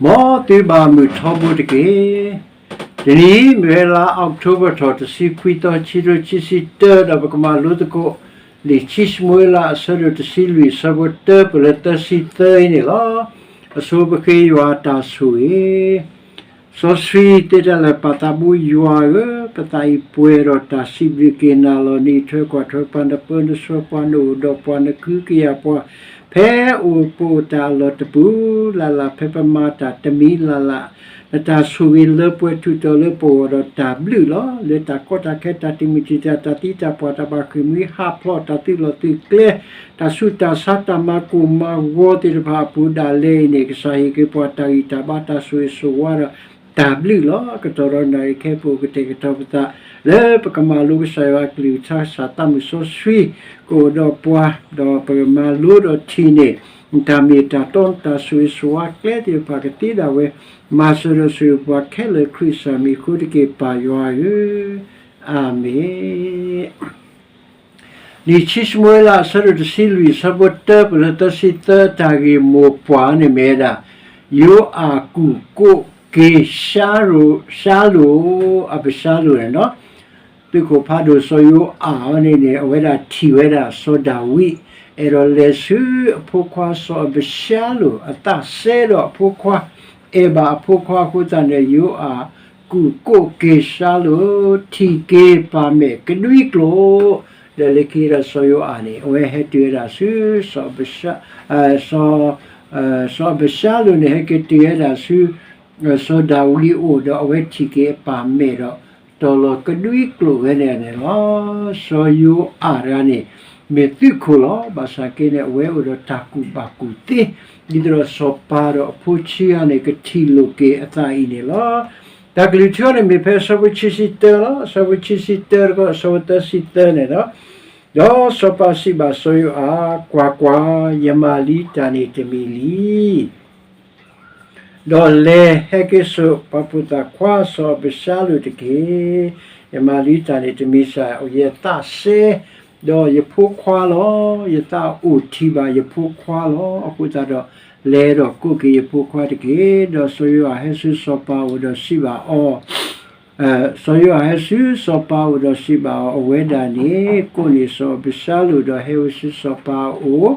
မ်သုဘၣ်မုာ်ထီဘိတက့ၢ်. တနံၤအံၤ မ့ၢ်ဝဲလါအီးကထိဘၢၣ်ထီၣ် တဆံခွံသီ ခံကထိခံဆံတၢ ဒီးပကမၤလိသကိး လံာ်ခံၡမူၤအ့လး အဆၢဒိၣ်တဆံလွံၢ် အဆၢဖိတၢ ပလၢသၢဆံသၢအံၤန့ၣ်လီၤ. အဆိပဃ့ယွၤတၢ်ဆိၣ်ဂ့ၤ စီဆှံသ့တၢ်လၢာ် ပၢ်သးဘိယွၤဧၢ, ပသးအံၤပှဲၤဒီးတၢ်စံးဘျုးက့ၤနၤလီၤ. နအံးထွဲကွၢ်ထွဲပှၤ, နပၢနဆှၢပှၤ, နအိၣ်ဒီးပှၤ, နကဟုကယာ်ပှၤ, ဖဲအိၣ်ပအိၣ်တၢ်အလီၢ်တပူၤလၢ်လၢ်, ဖဲပမၤတၢ်တမံၤလၢ်လၢ်, နတၢ်ဆိၣ်ဂ့ၤလၢပှဲၤထူၣ်တီၤလၢပဂီၢ်ဒီးတၢ်ဘျုးလီၤ. လၢတၢ်ကီတၢ်ခဲ တၢ်တံာ်မုၢ်တံာ်တာ် တၢ်သံတၢ်ပှၢ် တၢ်ဘၣ်ဃ့ၢ်မှံဟးဖျိး တၢ်သုးလီၢ်သုးကျဲ တၢ်ဆူးတၢ်ဆါ တၢ်မၤကိၢ်မၤဂီၤသ့ၣ်တဖၣ်အပူၤဒၣ်လဲာ်အံၤန့ၣ် ကစၢ်ဟ့ၣ်က့ၤပှၤတၢ်ဂံၢ်တၢ်ဘါ တၢ်ဆိၣ်ဂ့ၤဆိၣ်ဝါဒီးတၢ်ဘျုးလီၤ. ကတီၢ်ဒီးနၣ်ရံၣ်ခဲအံၤ ပကတဲာ်ကတီၤပသး လၢပကမၤလိကစၢ်ယွၤအကလုၢ်ကထါ ကစၢ်သးမုၣ်စီဆှံ ကအိၣ်ဒီးပှၤ ဒီးပကမၤလိဒီးထံၣ်န့ၢ် တၢ်မ့ၢ်တၢ်တီ တၢ်ဆိၣ်ဂ့ၤဆိၣ်ဝါကျဲသ့ၣ်တဖၣ်ကသ့ဒၣ်ဝဲ မၤစၢၤဒီးဆိၣ်ဂ့ၤပှၤခဲလၢာ် ခရံာ်ကစၢ်မံၤအဃိတက့ၢ် ပၢ်ယွၤဧၢ, အၤမ့ၣ်. လံာ်ခံၡမူၤအ့လး အဆၢဒိၣ်တဆံလွံၢ် အဆၢဖိတၢ ပလၢသၢဆံသၢ တၢ်ဂ့ၢ်မိၢ်ပှၢ်န့ၣ်မ့ၢ်ဝဲဒၣ် ယိၤအၣ်ကူၣ်ကိးက့ၤ ၡါလိၣ်, အဘၡါလိၣ်န့ၣ်လီၤ. သုးခိၣ်ဖးဒိၣ်စီၤယိၤအၣ်အံၤန့ၣ်န့ၣ် အဝဲဒၣ်ထံၣ်ဝဲဒၣ်စီၤဒၤဝံး အဲၣ်ဒိးလဲၤဆူအဖိခွါစီၤအဘၡါလိၣ်အသးစဲဒီးအဖိခွါ အဲၣ်ဘၣ်အဖိခွါအဃိသတးန့ၣ် ယိၤအၣ်ကူၣ်ကိးက့ၤ ၡါလိၣ် ထံၣ်က့ၤပၢ်မဲာ်ကဒွံကျိာ်, ဒီးလၢခံဒီးစီၤယိၤအၣ်န့ၣ် အဝဲဟဲတုၤဝဲဒၣ်ဆူ စီၤအဘၡါ, စီၤအဘၡါလိၣ်န့ၣ် ဟဲက့ၤတုၤဝဲဒၣ်ဆူ စီၤဒၤဝံးအအိၣ်ဒီး အဝဲထံၣ်က့ၤအပၢ်မဲာ်ဒီး တီၤလီၤကဒွံကျိာ်ဝဲန့ၣ်န့ၣ်လီၤ. စီၤယိၤအၣ်တဂၤန့ၣ် မ့ၢ်သုးခိၣ်လီၤ. ဘၣ်ဆၣ်က့န့ၣ် အဝဲအိၣ်ဒီးတၢ်ကူၣ်ဘၣ်ကူၣ်သ့ ဒ်သိးဒီးစီၤပၤဒီးအဖိဆံးအါန့ၣ် ကထံၣ်လိာ်က့ၤအသးအံၤန့ၣ်လီၤ. တၢ်ကလုၢ်ထူန့ၣ်မ့ၢ်ဖဲအဆၢဖိခံဆံတၢလီၤ. အဆၢဖိခံဆံတၢတခီ အဆၢဖိသၢဆံသၢန့ၣ်လီၤ. ဒီးစီၤပၤစံးဘၣ်စီၤယိၤအၣ်, ကွၢ်ကွၢ်, ယမၤလံတၢ်န့ၣ်တမံၤလံ ဒီးလဲၤဟဲက့ၤဆူပှၤဖိသၣ်ခွါစီၤအဘၡါလိၣ်တက့ၢ်. ယမၤလံတၢ်န့ၣ်တမံၤစ့ၢ်, ယသးစဲဒီးယဖိခွါလီၤ. ယသးအိၣ်ထံၣ်ဘၣ်ယဖိခွါလီၤ. အဃိသတးဒီး လဲၤဒီးကိးက့ၤယဖိခွါတက့ၢ်. ဒီးစီၤယိၤအၣ်ဟဲဆူစီၤပၤအအိၣ်ဒီးစံးဘၣ်အီၤ စီၤယိၤအၣ်ဟဲဆူစီၤပၤအအိၣ်ဒီးစံးဘၣ်အီၤ, အဝဲဒၣ်န့ၣ် ကိးန့ၢ်စီၤအဘၡါလိၣ် ဒီးဟဲဝဲဆူစီၤပၤအအိၣ်,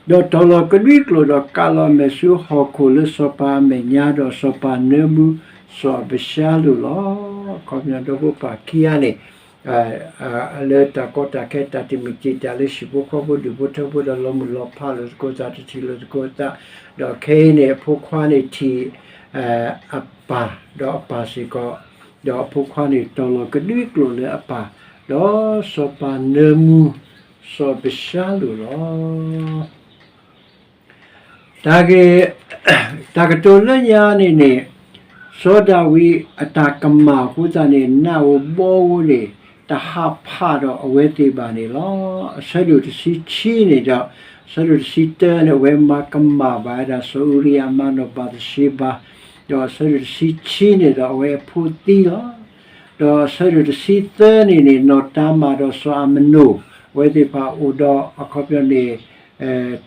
ဒီးတီၤလီၤကဒွံကျိာ်ဒီးကးလီၤအမဲာ်ဆူဟီၣ်ခိၣ်လၢစီၤပၤအမဲာ်ညါ, ဒီးစီၤပၤနၢမူစီၤအဘၡါလိၣ်လီၤ. အခီပညီဒီဖိပၢ်ခံဂၤန့ၣ် လၢတၢ်ကီတၢ်ခဲ တၢ်တံာ်မုၢ်တံာ်တာ်လၢဟံၣ်ဖိဃီဖိ ဒူၣ်ဖိထၢဖိဒီး လီၤမုၢ်လီၤဖးလိာ်သကိးသး တထံၣ်လိာ်သကိးသး, ဒီးခဲအံၤန့ၣ် အဖိခွါန့ၣ်ထံၣ် အပၢ်, ဒီးအပၢ်စ့ၢ်ကီး, ဒီးအဖိခွါန့ၣ်တီၤလီၤကဒွံကျိာ်လၢအပၢ်, ဒီးစီၤပၤနၢမူစီၤအဘၡါလိၣ်လီၤ. တၢ်က, တၢ်ကတိၤလၢညါန့ၣ်န့ၣ်, စီၤဒၤဝံးအတၢ်ကမၣ်အဃိသတးန့ၣ် နၢ်ဧိၤဘီဧိၤန့ၣ် တဟးဖးဒီးအဝဲသ့ၣ်ဘၣ်န့ၣ်လီၤ. အဆၢဒိၣ်တဆံခံန့ၣ်ဒီး အဆၢဒိၣ်တဆံတၢန့ၣ် အဝဲမၤကမၣ်ဘၣ်ဝဲဒၣ် စီၤအူရံယၤ မၤနီၢ်ဘၤသရှ့ဘၤ, ဒီးအဆၢဒိၣ်တဆံခံန့ၣ်ဒီး အဝဲအဖိသံလီၤ. ဒီးအဆၢဒိၣ်တဆံသၢန့ၣ်န့ၣ် နီၢ်တၤမၢ်ဒီးစီၤအၤမနိၣ် အဝဲသ့ၣ်တဖၣ်အိၣ်ဒီးအခီပညီန့ၣ်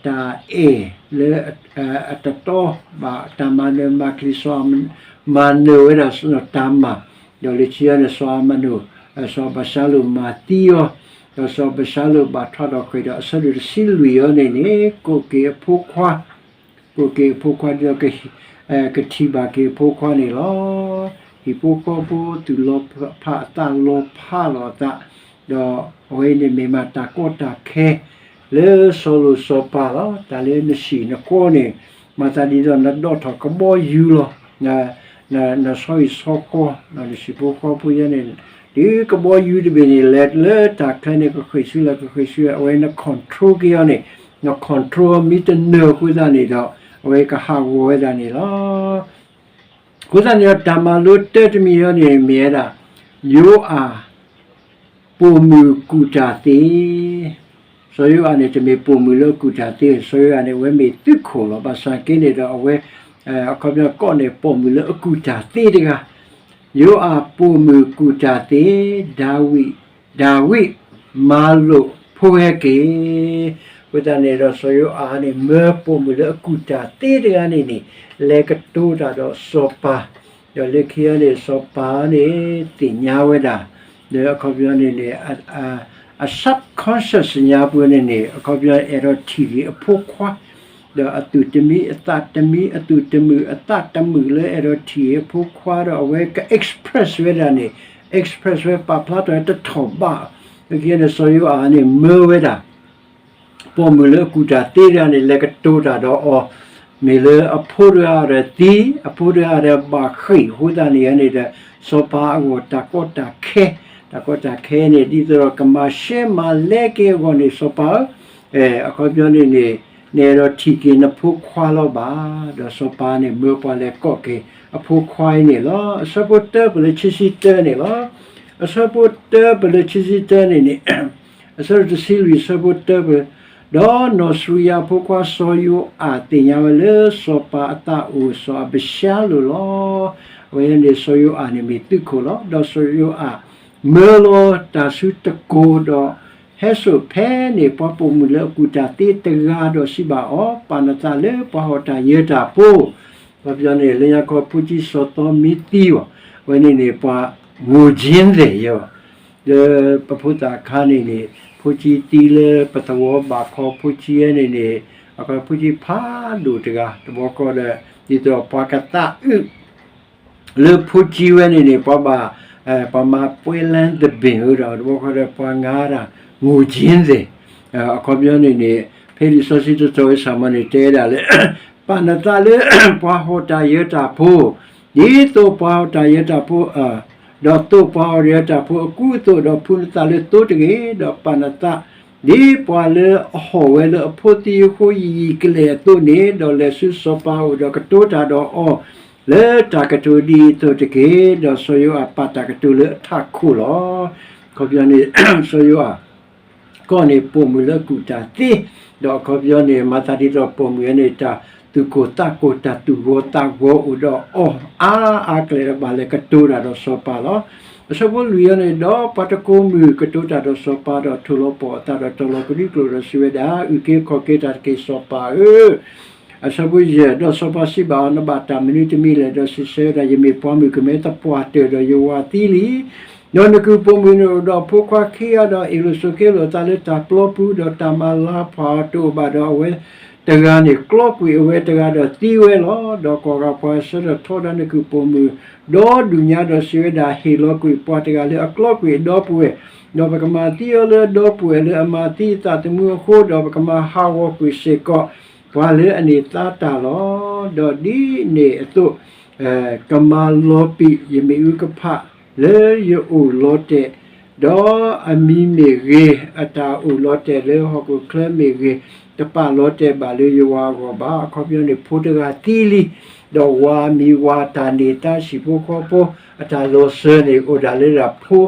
တၢ်အဲၣ်လၢအတတီဘၣ် တၢ်မၤနၢၤမၤချံ စီၤအၤမနိၣ် မၤနၢၤဝဲဒၣ်နီၢ်တၤမၢ်, ဒီးလၢခံန့ၣ် စီၤအၤမနိၣ်, စီၤအဘၡါလိၣ်မၤသံအီၤ, ဒီးစီၤအဘၡါလိၣ်ဘၣ်ထွဲဒီးဃ့ၢ်ဒီး အဆၢဒိၣ်တဆံလွံၢ်အံၤန့ၣ်န့ၣ် ကိးက့ၤအဖိခွါ ကိးက့ၤအဖိခွါဒီး ကထံၣ်ဘၣ်က့ၤအဖိခွါန့ၣ်လီၤ. ဟံၣ်ဖိဃီဖိသူၣ်လီၤဖးအသးလီၤဖးလိာ်အသး, ဒီးအဝဲအံၤန့ၣ်မ့ၢ်မးတၢ်ကီတၢ်ခဲ လၢစီၤလိၤစီၤပၤလီၤ. တၢ်လၢနဆံၣ်နဃီန့ၣ် မၤသးဒ်သိးနဒိးထီၣ်ကဘီယူၤလီၤ. န, န, နဆီဟံၣ်ဆီဃီ, နဟံၣ်ဖိဃီဖိယဲန့ၣ် တုၤကဘီယူၤတဘ့ၣ်န့ၣ် လဲၤလၢတၢ်ချၢန့ၣ် ကဃ့ၢ်ဆူလဲၣ် ကဃ့ၢ်ဆူလဲၣ် အဝဲန control က့ၤအီၤန့ၣ်, န control မ့ၢ်တနၢၤအဃိသတးန့ၣ်ဒီး အဝဲကဟးဂီၤဝဲဒၣ်န့ၣ်လီၤ. အဃိသတးန့ၣ်ဒီး တၢ်မၤလိတၢတမံၤအံၤန့ၣ်မ့ၢ်ဝဲဒၣ် ယိၤအၣ် ပိာ်မုၣ်ကူၣ်တၢ်သ့, စီၤယိၤအၣ်န့ၣ် တမ့ၢ်ပိာ်မုၣ်လၢအကူၣ်တၢ်သ့, စီၤယိၤအၣ်န့ၣ် အဝဲမ့ၢ်သုးခိၣ်လီၤ. ဘၣ်ဆၣ်က့န့ၣ်ဒီး အဝဲ အခီပညီကိးန့ၢ်ပိာ်မုၣ်လၢအကူၣ်တၢ်သ့တဂၤ, ယိၤအၣ်ပိာ်မုၣ်ကူၣ်တၢ်သ့, ဒၤဝံး, ဒၤဝံး မၤလိာ်ဖိဝဲက့ၤ, အဃိသတးန့ၣ်ဒီး စီၤယိၤအၤန့ၣ် မၢပိာ်မုၣ်လၢအကူၣ်တၢ်သ့တဂၤန့ၣ်န့ၣ် လဲၤကတိၤတၢ်ဒီးစီၤပၤ, ဒီးလၢခံန့ၣ် စီၤပၤန့ၣ် သ့ၣ်ညါဝဲဒၣ်, ဒီးအခီပညီန့ၣ်န့ၣ် အ subconscious ညါပူၤန့ၣ်န့ၣ် အခီပညီအဲၣ်ဒိးထံၣ်က့ၤအဖိခွါ ဒီးအသူၣ်တမံအသးတမံ အသူၣ်တမုာ်အသးတမုာ်လၢအဲၣ်ဒိးထံၣ်အဖိခွါဒီး အဝဲက express ဝဲဒၣ်န့ၣ် express ဝဲပာ်ဖျါထီၣ်ဝဲတထီၣ်ဘး, လၢခံန့ၣ် စီၤယိၤအၤန့ၣ် မၢဝဲဒၣ် ပိာ်မုၣ်လၢအကူၣ်တၢ်သ့တဂၤန့ၣ် လဲၤကတိၤတၢ်ဒီးအီၤ, မ့ၢ်လၢအဖိတဂၤဒီးသံ, အဖိတဂၤဒီးဘၣ်ဃ့ၢ်, အဃိသတးန့ၣ်န့ၣ်ဒီး စီၤပၤအဂီၢ်တၢ်ကီတၢ်ခဲ, တၢ်ကီတၢ်ခဲန့ၣ် ဒ်သိးဒီးကမၤရှဲမၤလဲက့ၤအဂီၢ်န့ၣ် စီၤပၤဧၢ, အခီပညီန့ၣ်န့ၣ် နအဲၣ်ဒိးထံၣ်က့ၤနဖိခွါလီၤဘၣ်, ဒီးစီၤပၤန့ၣ် မၢပှၤလဲၤကိးက့ၤအဖိခွါအံၤန့ၣ်လီၤ. အဆၢဖိတၢပလၢခံဆံတၢန့ၣ်လီၤ. အဆၢဖိတၢပလၢခံဆံတၢန့ၣ်န့ၣ် အဆၢဖိတဆံလွံၢ် အဆၢဖိတၢပလၢ ဒီးနီၢ်စရံယၤအဖိခွါစီၤယိၤအၤသ့ၣ်ညါဝဲလၢစီၤပၤအသးအိၣ် စီၤအၤဘၡါလိၣ်လီၤ. အဝဲန့ၣ်စီၤယိၤအၤန့ၣ်မ့ၢ်သုးခိၣ်လီၤ. ဒီးစီၤယိၤအၤ မၢလီၤတၢ်ဆူတကိၤဒီး ဟဲစိာ်ဖဲန့ၣ် ပှၤပိာ်မုၣ်လၢအကူၣ်တၢ်သ့တဂၤဒီးစံးဘၣ်အီၤ, ပာ်နသးလၢပှၤဟီၣ်တၢ်ယၢၤတၢ်ဖိ အခီပညီန့ၣ် လၢညါခီဖိဆံးစီၤသီမ့ၢ်သံအီၤ, အဝဲန့ၣ်န့ၣ် ပှၤ ငိၣ်ကၠ့သဲး ယဲ, လၢပဖိသၣ်ခါန့ၣ်န့ၣ် ဖိဆံးသံလၢပသဝီဘၣ်ခီဖိဆံးဝဲန့ၣ်န့ၣ် အခီဖိဆံးဖးဒိၣ်တဂၤ တဘျီဃီဒီး ဒ်သိးပှၤကသးအုး လၢဖိဆံးဝဲန့ၣ်န့ၣ် ပှၤဘၣ် ပှၤမၤပွဲလမ်းသဘင်ဒီး တဘျီဃီဒီးပှၤငါဒၣ် ငိၣ်ကၠ့သဲး အခီပညီန့ၣ်န့ၣ် ဖဲလံာ်စီဆှံတတီၤအဆၢမးန့ၣ် တဲဒၣ်လၢ ပာ်နသးလၢ ပှၤဟီၣ်တၢ်ယၢၤတၢ်ဖိ, ဒ်သိးပှၤဟီၣ်တၢ်ယၢၤတၢ်ဖိ ဒီးသိးပှၤဟီၣ်တၢ်ယၢၤတၢ်ဖိအကူအသိး ဒီးဖုးနသးလၢသိတဂ့ၤ, ဒီးပာ်နသး ဒ်ပှၤလၢအဟီၣ်ဝဲလၢအဖိသံအဃိ ယံာ်ယံာ်ကလဲာ်အသိးန့ၣ်, ဒီးလဲၤဆူစီၤပၤအအိၣ်ဒီးကတိၤတၢ်ဒီးအီၤ လၢတၢ်ကတိၤဒ်အံၤအသိးတက့ၢ်. ဒီးစီၤယိၤအၤပာ်တၢ်ကတိၤလၢအထးခိၣ်လီၤ. အခီပညီန့ၣ် စီၤယိၤအၤ ကီၢ်န့ၣ်ပိာ်မုၣ်လၢအကူၣ်တၢ်သ့, ဒီးအခီပညီန့ၣ် မၤသးဒ်သိးပိာ်မုၣ်ဝဲန့ၣ် တၢ်သူၣ်ကိၢ်သးကိၢ် တၢ်သူၣ်ဂီၤသးဂီၤအိၣ်ဒီးအီၤ အါအါကလဲာ်ဒီးဘၣ်လဲၤကတိၤတၢ်ဒီးစီၤပၤလီၤ. အဆၢဖိလွံၢ်အံၤန့ၣ် ဒီးပှၤတကိးမုၣ်ကတိၤတၢ်ဒီးစီၤပၤဒီးထိၣ်လီၤပှီၢ်အသးဒီးတီၤလီၤကဒွံကျိာ်ဒီး စံးဝဲဒၣ်, အုၣ်က့ၤခီၣ်က့ၤတၢ်တက့ၢ် စီၤပၤဧၢ. အဆၢဖိယဲၢ်, ဒီးစီၤပၤစံးဘၣ်အီၤ, နဘၣ်တၢ်မနုၤတမံၤလဲၣ်. ဒီးစံးဆၢဝဲဒၣ်, ယမ့ၢ်ပှၤမုၣ်ကမဲသပှၢ်တၢၢ်ဒီးယဝၤသံလံ. ဒီးနကုၢ်ပိာ်မုၣ်န့ၣ်အိၣ်ဒီးအဖိခွါခံဂၤဒီး အ့ၣ်လိာ်ဆိးက့လိာ်အသးလၢတၢ်ပျီပူၤ, ဒီးတၢ်မၤလၤဖးအီၤတအိၣ်ဘၣ်ဒီး အဝဲတဂၤန့ၣ် ကျီကွံာ်အဝဲတဂၤဒီးသံဝဲလီၤ. ဒီးကွၢ်ဂၤပှၤဆၢထၢၣ်ထီဒါနကုၢ်ပိာ်မုၣ် ဒီဒူၣ်ညါဒီးစံးဝဲဒၣ်, ဟ့ၣ်လီၤကွံာ်ပှၤတဂၤလၢအကျီကွံာ်အဒီပုၢ်ဝဲၢ်, ဒီးပကမၤသံအီၤလၢအဒီပုၢ်ဝဲၢ်လၢအမၤသံအသးသမူအဃိ, ဒီးပကမၤဟးဂီၤကွံာ်စ့ၢ်ကီး ပှၤလၢအန့ၢ်သါတၢ်လီၤ. ဒီးဒ်န့ၣ်အသိး ကမၤလီၤပံာ်ယမ့ၣ်အူကဖၣ်လၢယအိၣ်လီၤတဲာ်, ဒီးအမံၤမ့ၢ်ဂ့ၤ, အတၢ်အိၣ်လီၤတဲာ်လၢဟီၣ်ခိၣ်ချၢမ့ၢ်ဂ့ၤ, တပာ်လီၤတဲာ်ဘၣ်လၢယဝၤအဂီၢ်ဘၣ်. အခီပညီန့ၣ် ဖိတဂၤသံလံ, ဒီးဝၤမံၤဝၤတၢ်န့ၢ်သါဟံၣ်ဖိဃီဖိ အတၢ်လီၤစၢၤန့ၣ် အိၣ်ဒၣ်လၢဒၣ်ဖိ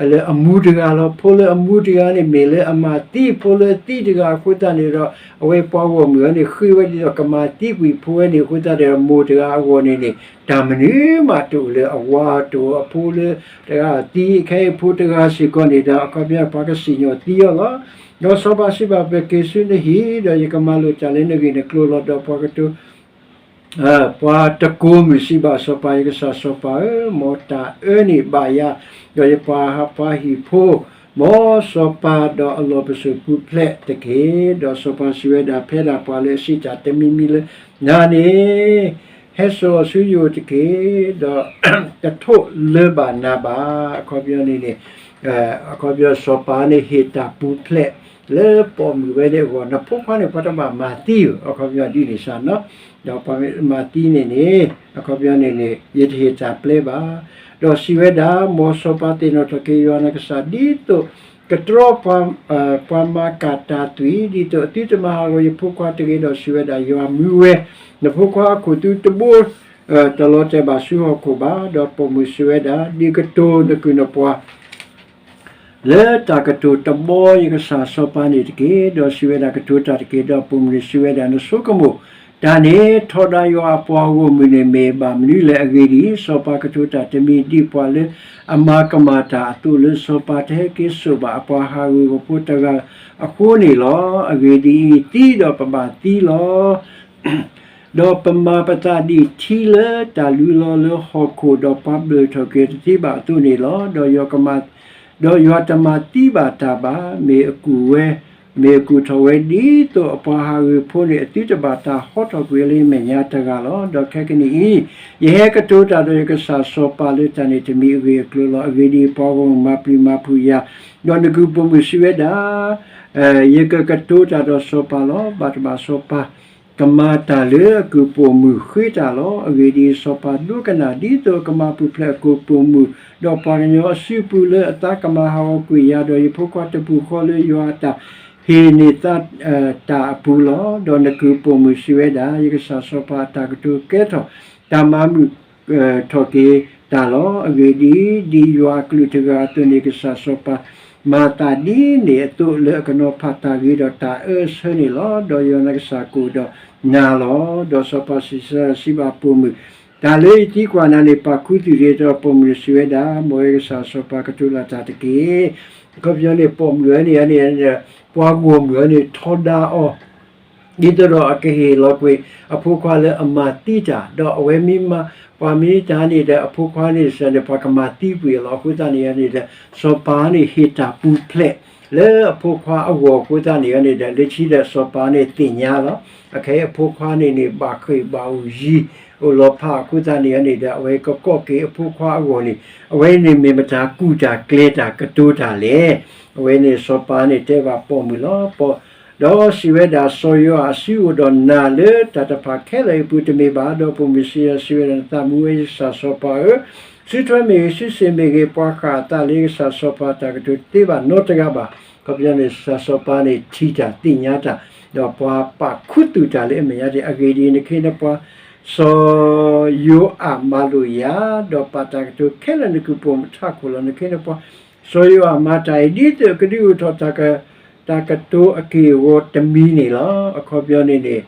လၢအမူတဂၤလီၤ. ဖိလၢအမူတဂၤန့ၣ် မ့ၢ်လၢအမၤသံ ဖိလၢသံတဂၤအဃိသတးန့ၣ်ဒီး အဝဲပှၤဂီၢ်မုၢ်အံၤန့ၣ် ဃ့ဝဲဒ်သိးကမၤသံကွံာ်ဖိဝဲန့ၣ်အဃိသတးဒီး မိၢ်တဂၤအဂီၢ်န့ၣ်န့ၣ် တၢ်မနုၤမးတအိၣ်လၢအဝၤတအိၣ်အဖိလၢတဂၤသံ ခဲအံၤဖိတဂၤစ့ၢ်ကီးန့ၣ်ဒီး အခီပညီပှၤကစံၣ်ညီၣ်သံအီၤလီၤ. ဒီးစီၤပၤစံးဘၣ် ပက့ၤဆူနဟံၣ်, ဒီးယကမၤလိာ်တၢ်လၢနဂ့ၢ်နကျိၤလီၤ. ဒီးပှၤကတိၤ ပှၤတကိးမုၣ်စံးဘၣ်စီၤပၤ, ယကစၢ်စီၤပၤဧၢ, မ်တၢ်အၢန့ၣ်ဘၣ်ယၤ, ဒီးယပှၤဟးပှၤဟံၣ်ဖိ, မ်စီၤပၤဒီးအလီၢ်ပစိာ်ပူၤဖျဲးတက့ၢ်. ဒီးစီၤပၤစံးဝဲဒၣ်, ဖဲဒၣ်ပှၤလၢအစံးတၢ်တမံၤမံၤလၢနၤန့ၣ် ဟဲစိာ်အီၤဆူယအိၣ်တက့ၢ်, ဒီးတထိၣ်လၢၤဘၣ်နၤဘၣ်. အခီပညီန့ၣ်န့ၣ် အခီပညီစီၤပၤန့ၣ်ဟ့ၣ်တၢ်ပူၤဖျဲးလၢပိာ်မုၣ်ဝဲန့ၣ်အဂီၢ်, နဖိခွါန့ၣ် ပှၤတဘၣ်မၤသံဧၢ, အခီပညီဒ်န့ၣ်စ့ၢ်နီၤ, ဒီးပှၤမၤသံန့ၣ်န့ၣ် အခီပညီန့ၣ်န့ၣ် ယတဟ့ၣ်တၢ်ပျဲဘၣ်. ဒီးစံးဝဲဒၣ်, မ်စီၤပၤသ့ၣ်နီၣ်ထီၣ်က့ၤယွၤနကစၢ် ဒ်သိးကတြီပှၤမၤကၣ်တၢ်သွံၣ်, ဒ်သိးအသုတမၤဟးဂီၤယဖိခွါတဂ့ၤ. ဒီးစံးဝဲဒၣ်, ယွၤမူဝဲ, နဖိခွါအခိၣ်သူတဘိ တလီၤတဲာ်ဘၣ်ဆူဟီၣ်ခိၣ်ဘၣ်. ဒီးပိာ်မုၣ်စံးဝဲဒၣ်, ဒုးကတိၤနကုၢ်နပှၤ လၢတၢ်ကတိၤတဘီယကစၢ်စီၤပၤန့ၣ်တက့ၢ်. ဒီးစံးဝဲဒၣ်, ကတိၤတၢ်တက့ၢ်. ဒီးပိာ်မုၣ်န့ၣ်စံးဝဲဒၣ်, နဆိကမိၣ် တၢ်န့ၣ်ထီဒါယွၤအပှၤဂီၢ်မုၢ်န့ၣ်မ့ၢ်ဘၣ်မနုၤလဲၣ်. အဂ့ၢ်ဒ်အံၤ, စီၤပၤကတိၤတၢ်တမံၤဒ်ပှၤလၢအမၤကမၣ်တၢ်အသိးလၢ စီၤပၤတဟဲက့ၤစိာ်ဘၣ်အပှၤဟးဂူာ်ဖိတဂၤအဃိန့ၣ်လီၤ. အဂ့ၢ်ဒ်အံၤ, သံဒီးပဘၣ်သံလီၤ. ဒီးပမၤပသးဒ်ထံလၢတၢ်လူလီၤလၢဟီၣ်ခိၣ်, ဒီးပှၤဘျၢၣ်ထီၣ်က့ၤတသ့ဘၣ်အသိးန့ၣ်လီၤ. ဒီးယွၤကမၤ, ဒီးယွၤတမၤသံဘၣ်တၢ်ဘၣ်. မ့ၢ်အကူၣ်ဝဲ, မ့ၢ်အကူၣ်ထီၣ်ဝဲဒ်သိးအပှၤဟးဂူာ်ဖိန့ၣ် အသုတဘၣ်တၢ်ဟီထီၣ်ကွံာ်လၢယမဲာ်ညါတဂၤလီၤ. ဒီးခဲကနံၣ်အံၤ, ယဟဲကတိၤတၢ်ဒီးယကစၢ်စီၤပၤလၢတၢ်န့ၣ်တမံၤအဂ့ၢ်အကျိၤလီၤ. အဂ့ၢ်ဒ်အံၤ, ပှၤဂီၢ်မုၢ်မၤပျံၤမၤဖုးယၤ, ဒီးနကုၢ်ပိာ်မုၣ်စံးဝဲဒၣ်, ယကကတိၤတၢ်ဒီးစီၤပၤလီၤ. ဘၣ်တဘၣ်စီၤပၤ ကမၤတၢ်လၢအကုၢ်ပိာ်မုၣ်ဃ့တၢ်လီၤ. အဂ့ၢ်ဒ်အံၤ, စီၤပၤဒိကနၣ်ဒ်သိးအကမၤပူၤဖျဲးအကုၢ်ပိာ်မုၣ်, ဒီးပှၤကညီအစုပူၤလၢအသးကမၤဟးဂီၤကွံာ်ယၤ, ဒီးယဖိခွါတပူၤဃီလၢယွၤအတၢ်ဟ့ၣ်န့ၢ်သးတၢ်အပူၤလီၤ. ဒီးနကုၢ်ပိာ်မုၣ်စံးဝဲဒၣ်, ယကစၢ်စီၤပၤအတၢ်ကတိၤကဲထီၣ်တၢ်မၤမုာ် ထီၣ်က့ၤတၢ်လီၤ. အဂ့ၢ်ဒ်အံၤ, ဒ်ယွၤအကလုၢ်တဂၤအသိးန့ၣ် ကစၢ်စီၤပၤမၤသးဒ်န့ၣ်အသိးလၢအကနီၤဖးတၢ်ဂ့ၤဒီးတၢ်အၢအဆၢန့ၣ်လီၤ. ဒီးယွၤနကစၢ်ကအိၣ်ဒီးနၤလီၤ. ဒီးစီၤပၤစံးဘၣ်ပိာ်မုၣ်, တၢ်လၢယသံကွၢ်နၤန့ၣ် ပာ်ခူသူၣ်တဂ့ၤ. ဒီးပိာ်မုၣ်စံးဝဲဒၣ်, မ်ယကစၢ်စီၤပၤကတိၤလၢတၢ်တက့ၢ်. အခီပညီန့ၣ် ပိာ်မုၣ်အံၤန့ၣ်, ပှၤဂီၢ်မုၢ်အံၤန့ၣ် ထီဒါအီၤ ဒ်သိးဒီးအကဟ့ၣ်လီၤကွံာ်အဖိခွါလၢအမၤသံတၢ်, ဒီးအဝဲမ့ၢ်မၤ, ပှၤမ့ၢ်တၢ်န့ၣ်ဒီး အဖိခွါန့ၣ်စ့ၢ်န့ၣ် ပှၤကမၤသံကွံာ်အီၤလီၤ. အဃိသတးန့ၣ်န့ၣ်ဒီး စီၤပၤန့ၣ်ဟ့ၣ်တၢ်ပူၤဖျဲးလၢအဖိခွါအဂီၢ်အဃိသတးန့ၣ်န့ၣ်ဒီး လၢခံဒီးစီၤပၤန့ၣ်သ့ၣ်ညါလီၤ. အခဲအံၤအဖိခွါန့ၣ်န့ၣ် ဘၣ်ဃ့ၢ်ဘၣ်အိၣ်ယံၤ အိၣ်လီၤဖးအဃိသတးန့ၣ်န့ၣ်ဒီး အဝဲကကိးက့ၤအဖိခွါအဂီၢ်န့ၣ် အဝဲန့ၣ်မ့ၢ်မတၤကူၣ်တၢ်ကျဲၤတၢ်ကတိၤတၢ်လဲၣ်. အဝဲန့ၣ်စီၤပၤန့ၣ်တဲဘၣ်ပိာ်မုၣ်လီၤ. ဒီးစံးဝဲဒၣ်, စီၤယိၤအၤအစုအိၣ်ဒီးနၤလၢတၢ်တဖၣ်ခဲလၢာ်အံၤအပူၤတမ့ၢ်ဘၣ်. ဒီးပိာ်မုၣ်စံးစံးဝဲဒၣ်, နသးမူဝဲယကစၢ်စီၤပၤဧၢ, စုထွဲမ့ၢ်ဂ့ၤ, စုစ့ၣ်မ့ၢ်ဂ့ၤ, ပှၤဃၣ်အသးလၢယကစၢ်စီၤပၤအတၢ်ကတိၤတသ့ဘၣ်နီတဂၤဘၣ်. အခီပညီန့ၣ် ကစၢ်စီၤပၤန့ၣ်ထံၣ်တၢ်သ့ၣ်ညါတၢ်, ဒီးပှၤပာ်ခူသူၣ်တၢ်လၢအမဲာ်ညါတ့ၢ်. အဂ့ၢ်ဒ်အံၤ, နခ့နပှၤ စီၤယိၤအၤမၤလိာ်ယၤ, ဒီးပာ်တၢ်ကတိၤခဲလၢာ်နကုၢ်ပိာ်မုၣ်ထးခိၣ်လီၤ. နခ့နပှၤ စီၤယိၤအၤမၤတၢ်အံၤ ဒ်သိးအကဒုးအိၣ်ထီၣ်တၢ်က, တၢ်ကတိၤအက့ၢ်အဂီၤတမံၤန့ၣ်လီၤ. အခီပညီန့ၣ်န့ၣ်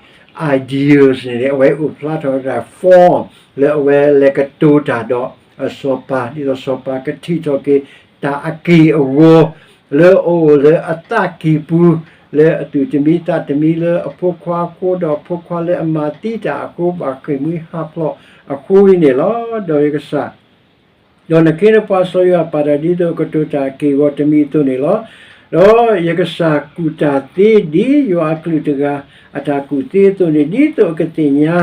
ideas န့ၣ်န့ၣ် အဝဲအိၣ်ဖျါထီၣ်ဝဲဒၣ် form လၢအဝဲလဲၤကတိၤတၢ်ဒီးအစီၤပၤ, ဒ်သိးစီၤပၤကထံၣ်ထီၣ်က့ၤတၢ်အက့ၢ်အဂီၤ လၢအအိၣ်လၢအသးကံၢ်ပူၤ လၢအသူၣ်တမံသးတမံလၢအဖိခွါအဃိ ဒီးအဖိခွါလၢအမၤသံတၢ်အဃိ ဘၣ်ဃ့ၢ်မှံဟးဖျိးအဃိအံၤန့ၣ်လီၤ. ဒီးယကစၢ် ဒီးနခ့နပှၤစီၤယိၤအၤပာ်တၢ်ဒ်သိးအကတိၤတၢ်အက့ၢ်အဂီၤတမံၤအသိးန့ၣ်လီၤ. ဒီးယကစၢ်ကူၣ်တၢ်သ့ဒ်ယွၤအကလုၢ်တဂၤအတၢ်ကူၣ်သ့အသိးန့ၣ်, ဒ်သိးအကသ့ၣ်ညါ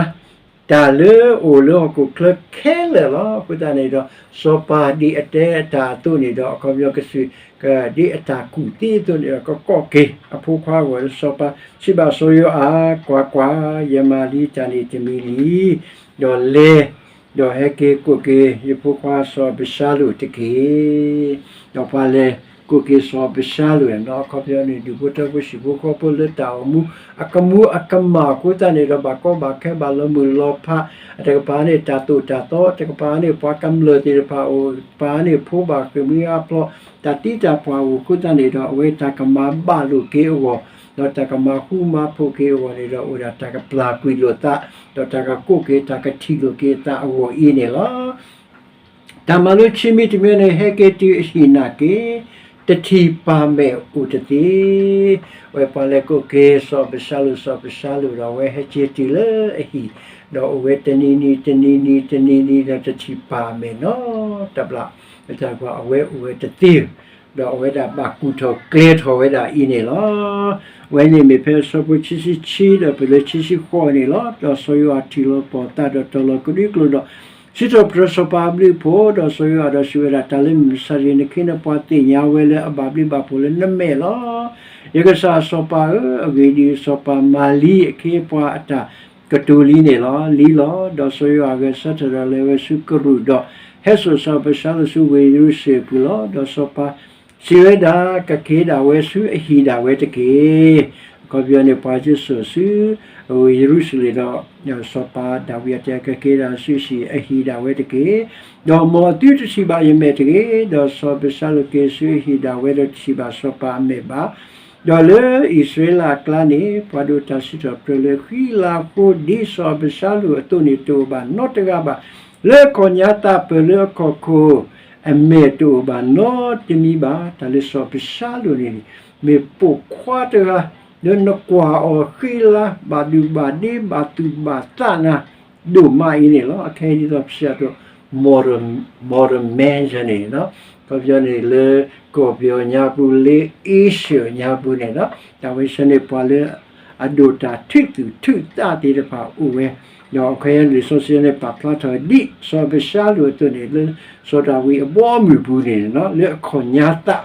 တၢ်လၢအအိၣ်လၢဟီၣ်ခိၣ်ချၢခဲလၢာ်လီၤ. အဃိသတးန့ၣ်ဒီး စီၤပၤဒ်အတဲအတၢ်အသိးန့ၣ်ဒီး အခီပညီကစၢ် ဒ်အတၢ်ကူၣ်သ့အသိးန့ၣ်ဒီး ကကိးက့ၤအဖိခွါအဂီၢ်လၢစီၤပၤ, စံးဘၣ်စီၤယိၤအၤ, ကွၢ်ကွၢ်, ယမၤလံတၢ်န့ၣ်တမံၤလံ, ဒီးလဲၤ ဒီးဟဲက့ၤကိးက့ၤယဖိခွါစီၤအဘၡါလိၣ်တက့ၢ်. ဒီးပှၤလဲၤကိးက့ၤစီၤအဘၡါလိၣ်န့ၣ်လီၤ. အခီပညီန့ၣ် ဒူၣ်ဖိထၢဖိဟံၣ်ဖိဃီဖိလၢတၢ်အိၣ်မူ အကမူအကမၣ်အဃိသတးန့ၣ်ဒီး ဘၣ်ကီဘၣ်ခဲဘၣ်လီၤမုၢ်လီၤဖး, အတကပၤန့ၣ် တၢ်သိၣ်တၢ်သီ, တကပၤန့ၣ် ပှၤကမျၢၢ်သ့ၣ်တဖၣ်အိၣ်, တကပၤန့ၣ် ဖိဘၣ်ဃ့ၢ်မှံဟးဖျိး, တၢ်သံတၢ်ပှၢ်အိၣ်အဃိသတးန့ၣ်ဒီး အဝဲတၢ်ကမၤဘၣ်လိာ်က့ၤအဂီၢ်, ဒီးတၢ်ကမၤဃူမၤဖိးက့ၤအဂီၢ်န့ၣ်ဒီး အိၣ်ဒၣ်တၢ်ကပျၢ်ကွံာ်လိာ်သး, ဒီးတၢ်ကကိးက့ၤတၢ်ကထံၣ်လိာ်က့ၤအသးအဂီၢ်အံၤန့ၣ်လီၤ. တၢ်မၤလိခံမံၤတမံၤန့ၣ် ဟဲက့ၤတုၤအဟံၣ်နာ်က့ၤ, တထံၣ်ပၢ်မဲာ်အိၣ်တသ့. အဝဲပှၤလဲၤကိးက့ၤစီၤအဘၡါလိၣ်, စီၤအဘၡါလိၣ်ဒီး အဝဲဟဲက့ၤတုၤလၢအဟံၣ်, ဒီးအိၣ်ဝဲတနံၤနံၤ တနံၤနံၤ တနံၤနံၤဒီး တထံၣ်ပၢ်မဲာ်နီတဘျီ, တၢ်ကွၢ်အဝဲအိၣ်ဝဲတသ့, ဒီးအဝဲဒၣ်ဘၣ်ကူၣ်ထီၣ်ကျဲထီၣ်ဝဲဒၣ်အံၤန့ၣ်လီၤ. အဝဲန့ၣ်မ့ၢ်ဖဲအဆၢဖိခံဆံခံဒီးတုၤလၢခံဆံဃိးန့ၣ်လီၤ. ဒီးစီၤယိၤအၤထံၣ်လီၤပီၢ်သးဒီးတီၤလီၤကဒွံကျိာ်ဒီး စံးထီၣ်ပတြၢၤစီၤပၤအဘျုးအဖှိၣ်, ဒီးစီၤယိၤအၤဒီးစံးဝဲဒၣ်, တၢ်လၢမုၢ်မဆါတနံၤ နခ့နပှၤသ့ၣ်ညါဝဲလၢအဘၣ်ဘျုးဘၣ်ဖှိၣ်လၢနမဲာ်လီၤ. ယကစၢ်စီၤပၤဧၢ, အဂ့ၢ်ဒ်အံၤစီၤပၤမၤလံအခ့အပှၤအတၢ်ကတိၤလံန့ၣ်လီၤ. လံလီၤ. ဒီးစီၤယိၤအၤဂဲၤဆၢထၢၣ်ဒီးလဲၤဝဲဆူကရူၢ်ဒီး ဟဲစိာ်စီၤအဘၡါလိၣ်ဆူဝ့ၢ်ယရူၤၡလ့ၣ်အပူၤလီၤ. ဒီးစီၤပၤစံးဝဲဒၣ်, ကက့ၤဒၣ်ဝဲဆူအဟံၣ်ဒၣ်ဝဲတက့ၢ်. အခီပညီန့ၣ် ပှၤက့ၤစိာ်ဆူ ဝ့ၢ်ယရူၤၡလ့ၣ်ဒီး စီၤပၤဒၤဝံးအတဲ ကက့ၤဒၣ်ဆူအဟံၣ်ဒၣ်ဝဲတက့ၢ်. ဒီးမ်အသုတထံၣ်ဘၣ်ယမဲာ်တဂ့ၤ. ဒီးစီၤအဘၡါလိၣ်က့ၤဆူအဟံၣ်ဒၣ်ဝဲဒီးတထံၣ်ဘၣ်စီၤပၤအမဲာ်ဘၣ်. ဒီးလၢအံၣ်စရ့လးအကျါန့ၣ် ပှၤဒိၣ်တၢ်စံးထီၣ်ပတြၢၤလၢ ဃံလၤဖိဒ်စီၤအၤဘၡါလိၣ်အသိးန့ၣ်တအိၣ်ဘၣ်နီတဂၤဘၣ်. လၢအခီၣ်ညါသးပၢၢ်လၢအခီၣ်ခိၣ်အမဲာ်တအိၣ်ဘၣ်နီတမံၤဘၣ်. တၢ်လၢစီၤအၤဘၡါလိၣ်န့ၣ် မ့ၢ်ပိာ်ခွါတဂၤ လၢနကွၢ်အီၤဃံလၤ ဘၣ်ဒုၣ်ဘၣ်ဒ့ ဘၣ်သူၣ်ဘၣ်သးနၤ ဒိၣ်မးအံၤန့ၣ်လီၤ. အခဲအံၤဒ်သိးပစံးအသိး modern, modern man န့ၣ်လီၤ. အခီပညီန့ၣ်လၢ ကီၢ်ပယီၤညါပူၤ လၢ Asia ညါပူၤန့ၣ်လီၤ. တၢ်ဝဲဆၢန့ၣ် ပှၤလၢအဒိၣ်တၢ်ထုးသူၣ်ထုးသးသ့ၣ်တဖၣ်အိၣ်ဝဲ, ဒီးအခဲအံၤလံာ်စီဆှံန့ၣ် ပာ်ဖျါထီၣ်ဒ်စီၤအၤဘၡါလိၣ်အသိးန့ၣ် လၢစီၤဒၤဝံးအဘီအမုၢ်ပူၤန့ၣ်လီၤ. လၢအခီၣ်ညါသး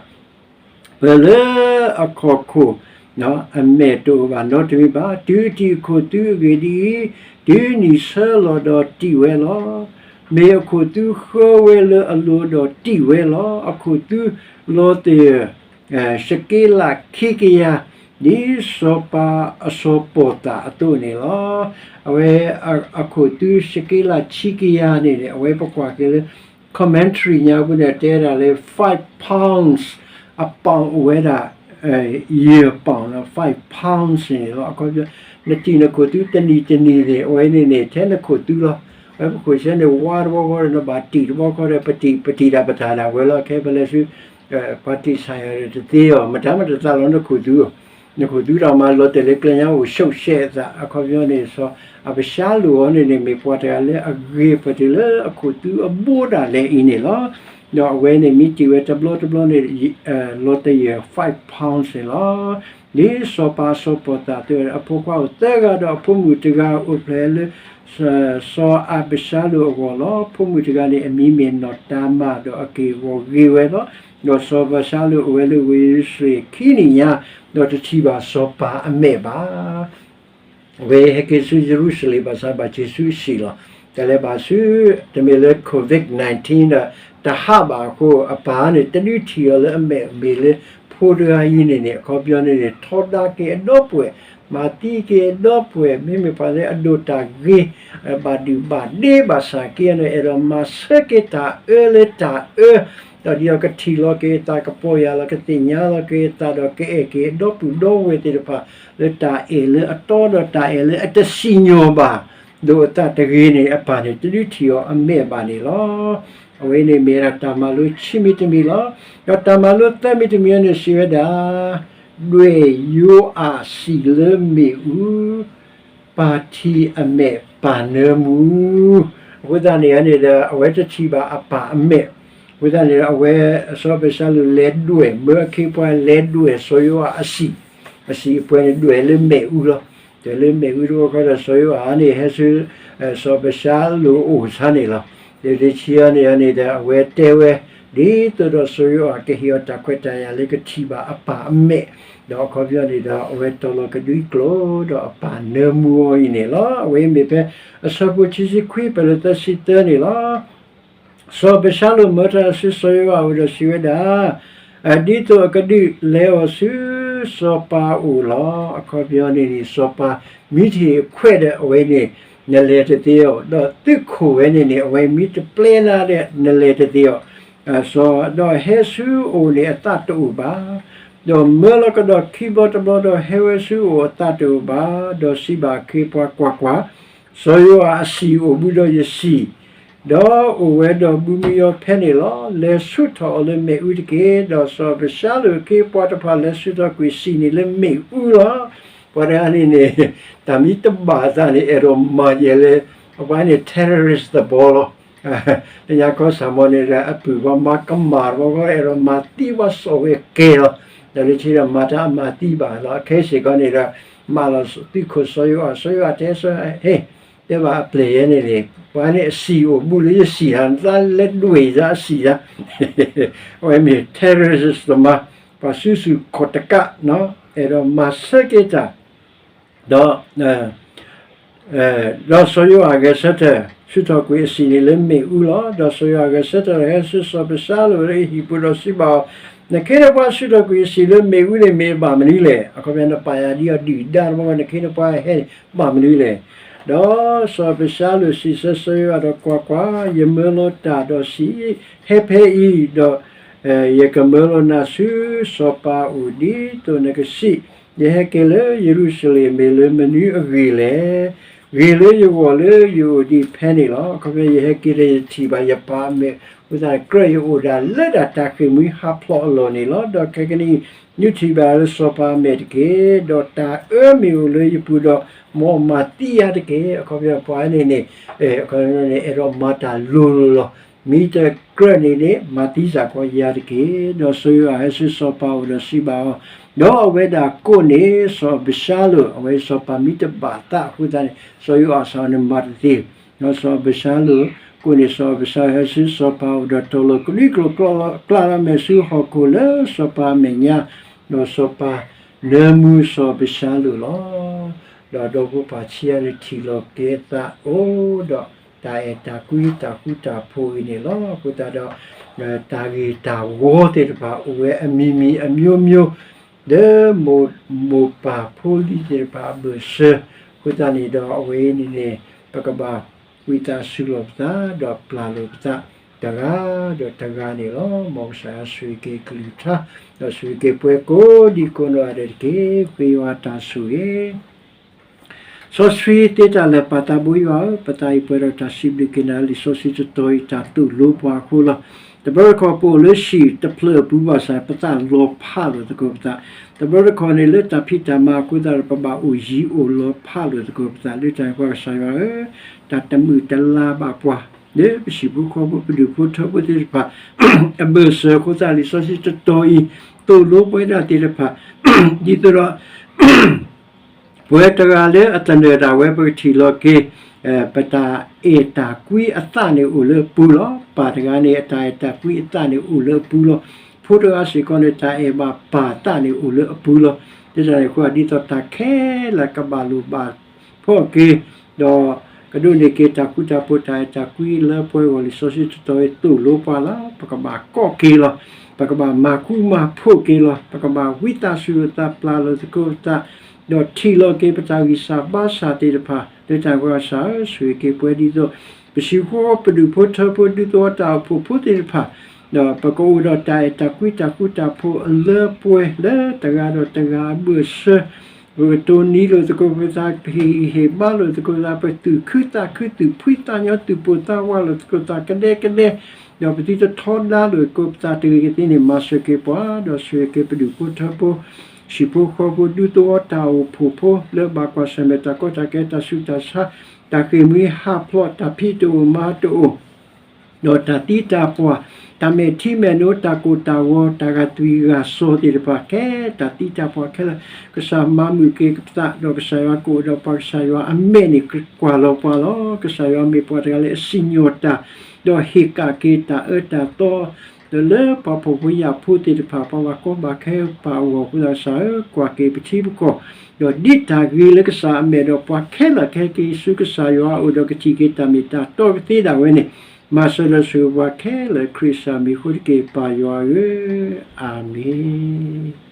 ပၢၢ်လၢအခီၣ်ခိၣ် အမဲာ်တအိၣ်ဘၣ်နီတမံၤဘၣ်. တုၤတံၢ်အခိၣ်သူအဂ့ၢ်ဒ်အံၤ, တုၤနံၣ်ဆၢလီၤဒီးတံၢ်ဝဲလီၤ. မ့ၢ်အခိၣ်သူဃၢဝဲလၢအလိၤဒီးတံၢ်ဝဲလီၤ. အခိၣ်သူလီၤသယၢၢ် ရှက့လးခံကယၤ ဒ်စီၤပၤအစီၤပီၣ်သးအသိးန့ၣ်လီၤ. အဝဲအခိၣ်သူရှက့လးခံကယၤန့ၣ်န့ၣ် အဝဲပကွၢ်က့ၤလၢ commentary ညါပူၤန့ၣ် တဲဒၣ်လၢ five pounds အပီၣ်အိၣ်ဝဲဒၣ် ယဲၢ်ပီၣ် five pounds န့ၣ်လီၤ. အခီပညီ နတံၢ်နခိၣ်သူတနံၣ်တနံၣ်န့ၣ် အဝဲန့ၣ်န့ၣ် ထဲနခိၣ်သူလီၤ. ဝဲပခိၣ်ဆၢန့ၣ် ဝါတဘျီဃီဒီး နဘၣ်တံၢ်တဘျီဃီဒီး ပတံၢ် ပတံၢ်တၢ်ပတၢ်ဒၣ်ဝဲလီၤ. ခဲပလဲၤဆူ ပှၤတံၢ်ဆၣ်ယီၤဒီးတသ့အီၤ မတၤမတၤသးလီၤနခိၣ်သူ နခိၣ်သူတၢ်မၤလီၤတဲာ်လၢကျဲညါအိၣ် ရှုပ်ရှဲအသး အခီပညီန့ၣ် စီၤအၤဘၡါလိၣ်အီၤန့ၣ်န့ၣ် မ့ၢ်ပှၤတဂၤလၢအဂ့ၤပှဲၤတုၤလၢအခိၣ်သူအဘိဒၣ်လဲာ်အံၤန့ၣ်လီၤ. ဒီးအဝဲန့ၣ်မ့ၢ်တံၢ်ဝဲတဘျီတဘျီန့ၣ် လီၤတဲာ်ယဲၢ် five pounds န့ၣ်လီၤ. ဒ်စီၤပၤအစီၤပီၣ်သးတဲဝဲ အဖိခွါအိၣ်သၢဂၤဒီးအဖိမုၣ်တဂၤ အိၣ်ဖျဲၣ်လၢ စီၤအၤဘၡါလိၣ်အဂီၢ်လီၤ. ဖိမုၣ်တဂၤန့ၣ် အမံၤမ့ၢ်နီၢ်တၤမၢ် ဒီးအက့ၢ်အဂီၤဂ့ၤဝဲလီၤ. ဒီးစီၤအၤဘၡါလိၣ်အိၣ်ဝဲလၢဝ့ၢ်ယရူၤၡလ့ၣ် ခံနံၣ်ညါ, ဒီးတထံၣ်ဘၣ်စီၤပၤအမဲာ်ဘၣ်. အဝဲဟဲက့ၤဆူယရူၤၡလ့ၣ်ဘၣ်ဆၣ် ဘၣ်စၢၤဆူအဆံးလီၤ. တၢ်လဲၤဘၣ်ဆူ တမ့ၢ်လၢ COVID nineteen ဒီး တဟးဘၣ်အဃိ အပၢ်န့ၣ် တဒုးထံၣ်အီၤလၢအမဲာ် မ့ၢ်လၢဖိတဂၤအံၤန့ၣ်န့ၣ် အခီပညီန့ၣ်န့ၣ် ထီဒါက့ၤအဒီပုၢ်ဝဲၢ်, မၤသံက့ၤအဒီပုၢ်ဝဲၢ်, မ့မ့ၢ်ပှၤလၢအဒိၣ်တၢ်ဂ့ၤ ဘၣ်ဒုၣ်ဘၣ်ဒ့ဘၣ်ဆၣ်က့န့ၣ် အဲၣ်ဒိးမၤဆၢက့ၤတၢ်အၢလၢတၢ်အၢ, ဒီးဒ်အီၤကထံၣ်လီၤက့ၤအသး ကပီၢ်ယၢ်လီၤ ကသ့ၣ်ညါလီၤက့ၤအသး ဒီးကအဲၣ်က့ၤအဒီပုၢ်ဒီဝဲၢ်သ့ၣ်တဖၣ် လၢတၢ်အဲၣ်လၢအတီဒီးတၢ်အဲၣ်လၢအတစံၣ်ညီၣ်ဘၣ်, ဒ်အသးတဂ့ၤန့ၣ် အပၢ်န့ၣ် တဒုးထံၣ်အီၤအမဲာ်ဘၣ်န့ၣ်လီၤ. အဝဲန့ၣ်မ့ၢ်ဒၣ်တၢ်မၤလိခံမံၤတမံၤလီၤ. ဒီးတၢ်မၤလိသၢမံၤတမံၤန့ၣ်စံးဝဲဒၣ် ဒွဲၣ်ယိၤအၤစံာ်လၢမ့ၣ်အူ ပၢ်ထံၣ်အမဲာ်ပၢ်နၢမူ, အဃိသတးန့ၣ်န့ၣ်ဒီး အဝဲတထံၣ်ဘၣ်အပၢ်အမဲာ်, အဃိသတးန့ၣ်ဒီး အဝဲစီၤအၤဘၡါလိၣ်လဲၤဒွဲၣ် မၢအခ့အပှၤလဲၤဒွဲၣ်စီၤယိၤအၤအစံာ်, အစံာ်အပှဲၤန့ၣ် ဒွဲၣ်လၢမ့ၣ်အူလီၤ. ဒွဲၣ်လၢမ့ၣ်အူတဘျီဃီဒီး စီၤယိၤအၤန့ၣ် ဟဲဆူ စီၤအၤဘၡါလိၣ်အအိၣ်ဆါန့ၣ်လီၤ. ဒီးတဆံအံၤန့ၣ်န့ၣ်ဒီး အဝဲတဲဝဲ ဒ်သိးဒီးစီၤယိၤအၤကဟ့ၣ်အီၤတၢ်ခွဲးတၢ်ယာ်လၢကထံၣ်ဘၣ်အပၢ်အမဲာ်, ဒီးအခီပညီန့ၣ်ဒီး အဝဲတီၤလီၤကဒွံကျိာ် ဒီးအပၢ်နၢမူအီၤအံၤန့ၣ်လီၤ. အဝဲအံၤမ့ၢ်ဖဲအဆၢဖိခံဆံခွံ ဖဲလၢသၢဆံသၢန့ၣ်လီၤ. စီၤအၤဘၡါလိၣ်မၢထီၣ်ဆူစီၤယိၤအၤအအိၣ်ဒီးစံးဝဲဒၣ်, ဒ်သိးအကဒုးလဲၤအီၤဆူစီၤပၤအအိၣ်လီၤ. အခီပညီန့ၣ်န့ၣ် စီၤပၤမ့ၢ်တဟ့ၣ်အခွဲးဒီးအဝဲန့ၣ် နလဲၤတသ့အီၤ, ဒီးသုးခိၣ်ဝဲန့ၣ်န့ၣ် အဝဲမ့ၢ်တပျဲနၤဒီး နလဲၤတသ့အီၤ. စီၤ ဒီးဟဲဆူအအိၣ်န့ၣ်အသးတအိၣ်ဘၣ်. ဒီးမၢလီၤကဒီးခံဘျီတဘျီဒီးဟဲဝဲဆူအအိၣ်အသးတအိၣ်ဘၣ်. ဒီးစံးဘၣ်အခ့အပှၤ ကွၢ်ကွၢ်, စီၤယိၤအၤအစံာ်အိၣ်ဘူးဒီးယစံာ်, ဒီးအိၣ်ဝဲဒီးဘူးမံယီၤဖဲန့ၣ်လီၤ. လဲၤဆူၣ်ထီၣ်အီၤလၢမ့ၣ်အူတက့ၢ်. ဒီးစီၤအၤဘၡါလိၣ်အခ့အပှၤတဖၣ်လဲၤဆူၣ်ထီၣ်ကွံာ်စံာ်န့ၣ်လၢမ့ၣ်အူလီၤ. ပှၤတဂၤန့ၣ်န့ၣ် တၢ်မ့ၢ်တဘၣ်အသးန့ၣ် အဲၣ်ဒိးမၤယဲၢ်လၢ အဝဲန့ၣ် terrorist သဘီလီၤ. လၢညါခီစၢ်မီၤန့ၣ်ဒီး အပုၢ်ပှၤမၤကမၣ်တဘျီဃီ အဲၣ်ဒိးမၤသံပှၤစီၣ်ဝဲကဲလီၤ. ဒီးလၢခံဒီးမၤတၢ်အမၤသံဘၣ်လီၤ. အခဲစ့ၢ်ကီးန့ၣ်ဒီး မၢလီၤသုးခိၣ်စီၤယိၤအၤ, စီၤယိၤအၤတဲ စီၤယိၤအၤ ဟ့ၣ်, တဲဘၣ်အပျဲၢ်ယဲန့ၣ်န့ၣ် ပှၤန့ၣ်အစံာ်အိၣ်ဘူးလၢယစံာ်ဧါ, နသးလဲၤဒွဲၣ်ယၤအစံာ်ဧါ. အဝဲမ့ၢ် terrorist သမား, ပှၤစုဆူၣ်ခီၣ်တကး, အဲၣ်ဒိးမၤဆၢက့ၤတၢ် ဒီး ဒီးစီၤယိၤအၤဂဲၤဆၢထၢၣ် ဆူၣ်ထီၣ်ကွံာ်အစံာ်န့ၣ်လၢမ့ၣ်အူလီၤ. ဒီးစီၤယိၤအၤဂဲၤဆၢထၢၣ်ဟဲဆူစီၤအၤဘၡါလိၣ်လၢအဟံၣ်ပူၤဒီးစံးဘၣ်အီၤ, နခ့နပှၤဆူၣ်ထီၣ်ကွံာ်အစံာ်လၢမ့ၣ်အူန့ၣ် မ့ၢ်ဘၣ်မနုၤလဲၣ်. အခီပညီ နပာ်ယၤဒ်အီၤဒုၣ်ဒါတဘျီဃီ နခ့နပှၤဟဲန့ၣ် ဘၣ်မနုၤလဲၣ်. ဒီးစီၤအၤဘၡါလိၣ်စံးဆၢစီၤယိၤအၤဒီး ကွၢ်ကွၢ်, ယမၢလီၤတၢ်ဒီးစံး, ဟဲဖဲအံၤဒီး ယကမၢလီၤနၤဆူစီၤပၤအအိၣ်ဒ်သိးနကစံး, ယဟဲက့ၤလၢယရူၤၡလ့ၣ်မ့ၢ်လၢမနုၤအဂ့ၢ်လဲၣ်. ဂ့ၤလၢယဂီၢ်လၢယအိၣ်ဒံးဖဲန့ၣ်လီၤ. အခီပညီ ယဟဲက့ၤဒီးယထံၣ်ဘၣ်ယပၢ်အမဲာ်အဃိသတးန့ၣ် ကြၢးယအိၣ်ဒၣ်လၢဒၣ်တၢ်ဃ့ၢ်မှံဟးဖျိးအလီၢ်န့ၣ်လီၤ. ဒီးခဲကနံၣ်အံၤ နုၢ်ထံၣ်ဘၣ်လၢစီၤပၤအမဲာ်တက့ၢ်. ဒီးတၢ်အၢမ့ၢ်အိၣ်လၢယပူၤဒီး မ်မၤသံယၤတက့ၢ်. အခီပညီ ပှၤန့ၣ်န့ၣ် အခီပညီန့ၣ် အဲၣ်ဒိးမၤတၢ်လိၤလိၤလီၤ. မ့ၢ်တကြၢးန့ၣ်န့ၣ် မၤသံစ့ၢ်ကီးယၤတက့ၢ်. ဒီးစီၤယိၤအၤဟဲဆူစီၤပၤအအိၣ်ဒီးစံးဘၣ်အီၤ, ဒီးအဝဲဒၣ်ကိးန့ၢ်စီၤအဘၡါလိၣ်, အဝဲစီၤပၤမံတဘၣ်သးအဃိသတးန့ၣ် စီၤယိၤအၤစ့ၢ်န့ၣ်မၤတသ့. ဒီးစီၤအဘၡါလိၣ်ကိးန့ၢ်စီၤအဘၡါ ဟဲဆူစီၤပၤအအိၣ်ဒီးတီၤလီၤကဒွံကျိာ် ကျါလီၤမဲာ်ဆူဟီၣ်ခိၣ်လၢစီၤပၤအမဲာ်ညါ, ဒီးစီၤပၤနၢမူစီၤအဘၡါလိၣ်လီၤ. ဒီးဒီဖိပၢ်ဆံးအါန့ၣ်ထံၣ်လီၤက့ၤအသးအိၣ်ဒီး တၢ်အဲၣ်တၢ်ကွံတၢ်ဃူတၢ်ဖိးအံၤန့ၣ်လီၤ. အဃိသတးဒီး တၢ်ဂ့ၢ်တၢ်ဝီသ့ၣ်တဖၣ်အိၣ်ဝဲအမံၤမံၤအမျိုးမျိုး လၢမိၢ်ပၢ်ဖိလံၤသ့ၣ်တဖၣ်အဘၢၣ်စၢၤ, အဃိသတးန့ၣ်ဒီးအဝဲအံၤန့ၣ်န့ၣ် ပကဘၣ်ဝံသးစူၤလိာ်ပသး ဒီးပျၢ်လိာ်ပသး တဂၤဒီးတဂၤန့ၣ်လီၤ. မ်ကစၢ်ယွၤဆိၣ်ဂ့ၤက့ၤကလုၢ်ကထါ ဒီးဆိၣ်ဂ့ၤက့ၤပှၤကိးဒံကိးနီၢ်ဂၤဒဲးတက့ၢ်. ဃ့ယွၤတၢ်ဆိၣ်ဂ့ၤ စီဆှံသ့တၢ်လၢာ် ပၢ်သးဘိယွၤဧၢ, ပသးအံၤပှဲၤဒီးတၢ်စံးဘျုးက့ၤနၤ လံာ်စီဆှံတတီၤအံၤ တၢ်သိၣ်လိပှၤအဃိလီၤ. တဘျီတခီၣ်ပအိၣ်လၢဟံၣ်တဖျၢၣ်အပူၤဘၣ်ဆၣ် ပသးလီၤဖးလိာ်သကိးပသး, တဘျီတခီၣ်န့ၣ်လၢတၢ်ဖံးတၢ်မၤအဃိသတးဒီး ပဘၣ်အိၣ်ယံၤအိၣ်လီၤဖးလိာ်သကိးပသး လၢတၢ်န့ၣ်ပှၤကစၢ်ယွၤဧၢ, တၢ်တမုာ်တလၤဘၣ်ပှၤ လၢပဟံၣ်ဖိဃီဖိပဒူၣ်ဖိထၢဖိသ့ၣ်တဖၣ် အဘၢၣ်စၢၤအဃိသတး လံာ်စီဆှံတတီၤအံၤ သိၣ်လိပဝဲဒၣ်သ့ၣ်တဖၣ် ဒ်သိးဒီး ပဝဲတဂၤလၢအသနၢၣ်ဒၣ်ဝဲ ပကထံၣ်လီၤက့ၤ ပတၢ်အဲၣ်တၢ်ကွံအသးန့ၣ်အိၣ်လၢအပူၤလီၤ. ပၢ်တဂၤန့ၣ် အတၢ်အဲၣ်တၢ်ကွံအသးန့ၣ်အိၣ်လၢအပူၤလီၤ. ဖိတဂၤစ့ၢ်ကီးန့ၣ် တၢ်အဲၣ်ဘၣ်ပၢ်အသးန့ၣ်အိၣ်လၢအပူၤလီၤ. ဒ်တၢ်န့ၣ်အဃိ ဒ်သိးတၢ်ခဲလၢာ်ကဘၣ်လိာ်ဘၣ်ဖှီၣ်က့ၤ ဒီးကဒိးန့ၢ်က့ၤတၢ်ဃူတၢ်ဖိး တၢ်အဲၣ်တၢ်ကွံလၢပှဲၤဂီၢ် လံာ်စီဆှံတတီၤအံၤသိၣ်လိပှၤလီၤ. ပကဘၣ်ကိးက့ၤလီၤ. ပကဘၣ်မၤဃူမၤဖိးက့ၤလီၤ. ပကဘၣ်ဝံသးစူၤလိာ်သးပျၢ်လိာ်သကိးပသး ဒီးထံၣ်လီၤက့ၤပတၢ်ဂံၢ်စၢ်ဘါစၢ်သ့ၣ်တဖၣ် လၢတၢ်န့ၣ်ပှၤကစၢ်ဧၢ ဆိၣ်ဂ့ၤက့ၤပှၤဒ်သိး ပဟံၣ်ဖိဃီဖိပဒူၣ်ဖိထၢဖိ ဒူသဝီတၢ်အိၣ်ဖှိၣ်ဖိသ့ၣ်တဖၣ် ဒီးပကအိၣ်ဒီးတၢ်အဲၣ်တၢ်ကွံတၢ်ဃူတၢ်ဖိးအလၢပှဲၤလၢတဂၤဒီးတဂၤအဘၢၣ်စၢၤ ပကတိၢ်နီၣ်လိာ်သကိးပသး ပဟ့ၣ်ဂံၢ်ဟ့ၣ်ဘါလိာ်သကိးပသး ပသူၣ်ခုသးခု သူၣ်ဖှံသးညီ သူၣ်ပိၢ်သးဝးလိာ်သကိးပသး ကဒဲကဒဲ ဒီးပသုတထီဒါလိာ်သကိးပသးတဂ့ၤကသ့န့ၣ် မၤစၢၤက့ၤပှၤ ဒီးဆိၣ်ဂ့ၤက့ၤပဒူၣ်ဖိထၢဖိ ဟံၣ်ဖိဃီဖိ ဒူသဝီတၢ်အိၣ်ဖှိၣ်ဖိ လၢဘၣ်ကွၢ်ဆၢၣ်မဲာ်တၢ်ကီတၢ်ခဲ တၢ်ဆူးတၢ်ဆါ တၢ်ဃ့ၢ်မှံဟးဖျိး တၢ်ဖံးတအိၣ်မၤတအိၣ် ဒီးတၢ်သံတၢ်ပှၢ် တၢ်မဲာ်ထံမဲာ်နိ တၢ်ကိၢ်တၢ်ဂီၤ တၢ်ဂာ်သွံၣ်ဂာ်စီၤသ့ၣ်တဖၣ်ခဲ တၢ်သံတၢ်ပှၢ်ခဲလၢာ် ကစၢ်မၤမုာ်က့ၤပသး ဒီးကစၢ်ယွၤကအိၣ်ဒီးပှၤ ကစၢ်ယွၤအမဲာ်န့ၣ်ကွၢ်လီၤပှၤလီၤ. ကစၢ်ယွၤမ့ၢ်ပှၤတဂၤလၢအစံၣ်ညီၣ်တၢ် ဒီးဟ့ၣ်ကၣ်က့ၤတၢ်အၢတၢ်သီ ဒီးလၢပှၤဖှီၣ်ဖိယာ်ဖိသ့ၣ်တဖၣ် ပှၤဘၣ်ကီဘၣ်ခဲပှၤအဂီၢ်အဃိသတး ကစၢ်ဧၢ ကွၢ်က့ၤပထံပကီၢ် ဒီးဒ်တၢ်ဂ့ၤလၢကစၢ်အမဲာ်ဒီး ပှၤခဲလၢာ်ခဲက့ၤဆူကစၢ်ယွၤအအိၣ်ဒီး ကထံၣ်က့ၤတၢ်မ့ၢ်တၢ်တီကသ့ဒၣ်ဝဲန့ၣ် မၤစၢၤဒီးဆိၣ်ဂ့ၤပှၤခဲလၢာ် ခရံာ်ကစၢ်မံၤအဃိတက့ၢ် ပၢ်ယွၤဧၢ, အၤမ့ၣ်.